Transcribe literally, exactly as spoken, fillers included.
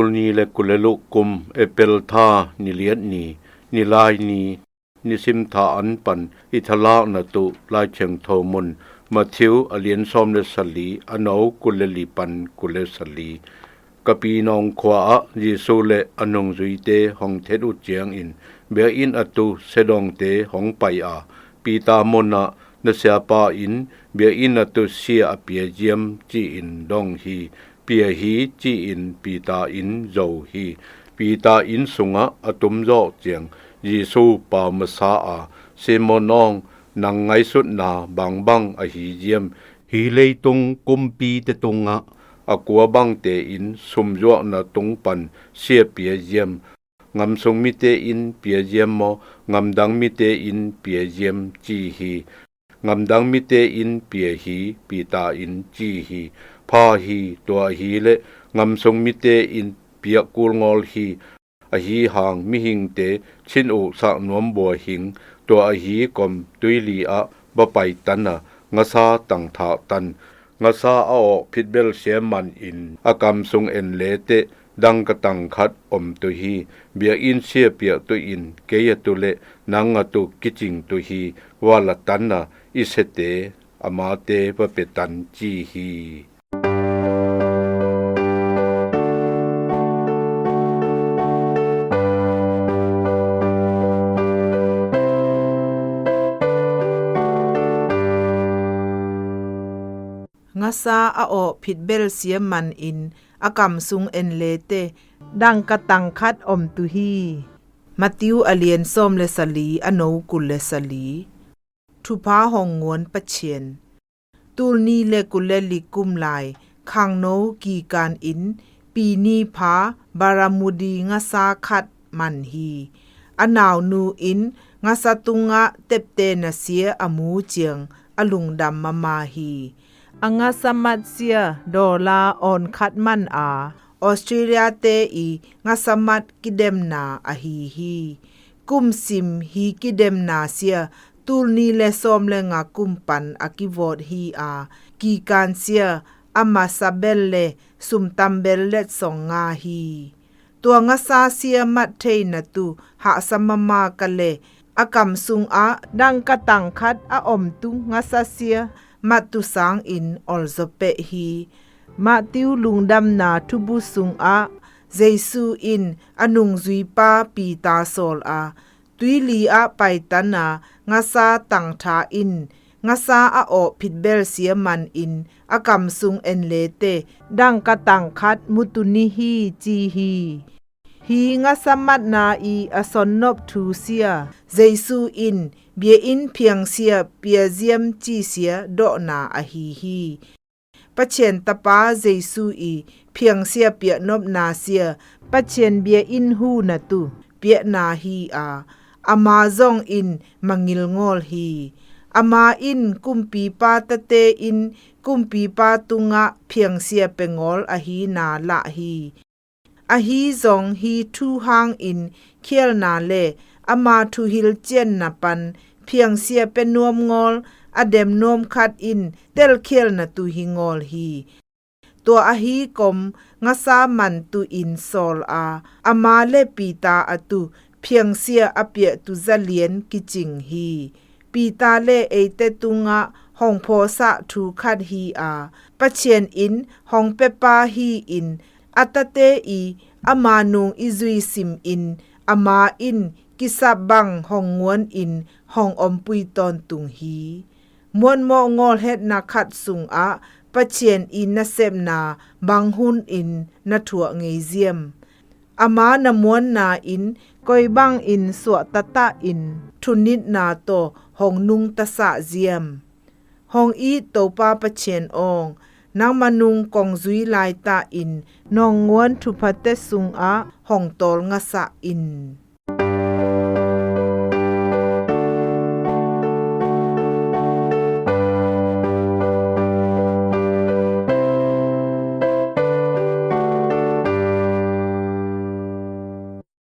Ni le kul le luk kum, April tha, ni liat ni, ni lai ni, nisim tha an pan i thalakna tuh Lai Thiangtho mun, Matthew a lian sawm le sali, a no kul le li pan kul le sali. Kapernaum khua ah Jesu le a nungzuite hong thet uh ciangin, biakinn a tu siadongte hong pai a, Peter mun ah, na siapa in biakinn a tu sia a pia ziam, ci-in dong hi. Pia hi, ci-in Peter in zo hi. Peter inn sungah a tum zawh ciang, Jesu pau masa a, Simon aw, nang ngaihsutna bangbang ahi ziam? Hih leitung kumpite tungah a kua bangte in sumzuakna tung pan sia pia ziam? Ngamsung mite in pia ziam maw, ngamdang mite in pia ziam? ci hi. Ngamdang mite in pia hi, Peter in ci hi. Pha hi, tua ahih leh ngamsung mite in piak kul ngawl hi. Ahi hang mihingte chin uh sak nuam bua hing, tua ahi kom tuili ah va pai tan a, ngasa tangthak tan. Ngasa a awh phitbel sia man in a kam sung en leteh, dangka tang khat om tu hi. Biakinn sia piak tu in, kei a tu leh nang a tu kicing tu hi. Va la tan a, i siate amate va pia tan, ci hi. Ngasa a awh phitbel sia man in a kam sung en leteh, dangka tang khat om tu hi. Matthew a lian sawm le sali, a no kul le sali. Thupha hong nguan Pathian. Tul ni le kul le li kum lai, khangno kikan in, pi ni pha, barramundi ngasa khat man hi. A naunu in ngasa tungah teptena sia a mu ciang, a lungdam mahmah hi. A ngasa mat sia dollar awn khat man a, Australia te i ngasa mat kidemna ahi hi. Kum sim hi kidemna sia, tul ni le sawm le nga kum pan a kivawt hi a, kikan sia a masa bel le sum tam bel letsong nga hi. Tua ngasa sia mat theina tu hahsa mahmah ka le, a kam sungah dangka tang khat a om tu ngasa sia mat tu sangin olzaw peh hi. Matthew lungdamna thubu sungah Jesu in a nungzuipa Peter sawl a, tuili ah pai tan a, ngasa tangtha in, ngasa a awh phitbel sia man in a kam sung en leteh, dangka tang khat mu tu ni hi, ci hi. Hih ngasa matna i a sonnop thu sia, Jesu in biakinn phiangsia pia ziam ci sia dawhna ahi hi. Pathian Tapa Jesu i phiangsia piaknopna sia, Pathian biakinn huhna tu piakna hi a, ama zong in mangil ngawl hi. Ama in kumpipa tate in kumpipa tungah phiangsia pia ngawl ahina lah hi. Ahi zong hih thu hangin khialna le ama thuhilh cianna pan phiangsia pia nuam ngawl a dem nuam khat in telkhialna tu hi ngawl hi. Tua ahi kom ngasa man tu in sawl a, ama le Peter a tu phiangsia a piah tu zalian kicing hi. Peter le eite tungah hong phawsah thu khat hi a, Pathian in hong pia pa hi in, a tate i ama nung i zui sim in, ama in kisap bang hong nguan in hong ompui tawntung hi. Muanmawh ngawlhetna khat sungah Pathian i nasepna bang hun in na thuak ngei ziam? Ama na muanna in koi bangin suahtatah in thunitna tawh hong nungtasah ziam? Hong it Topa Pathian aw, nangma nung kong zui laitahin nawnnguan thuphate sungah hong tawlngasah in.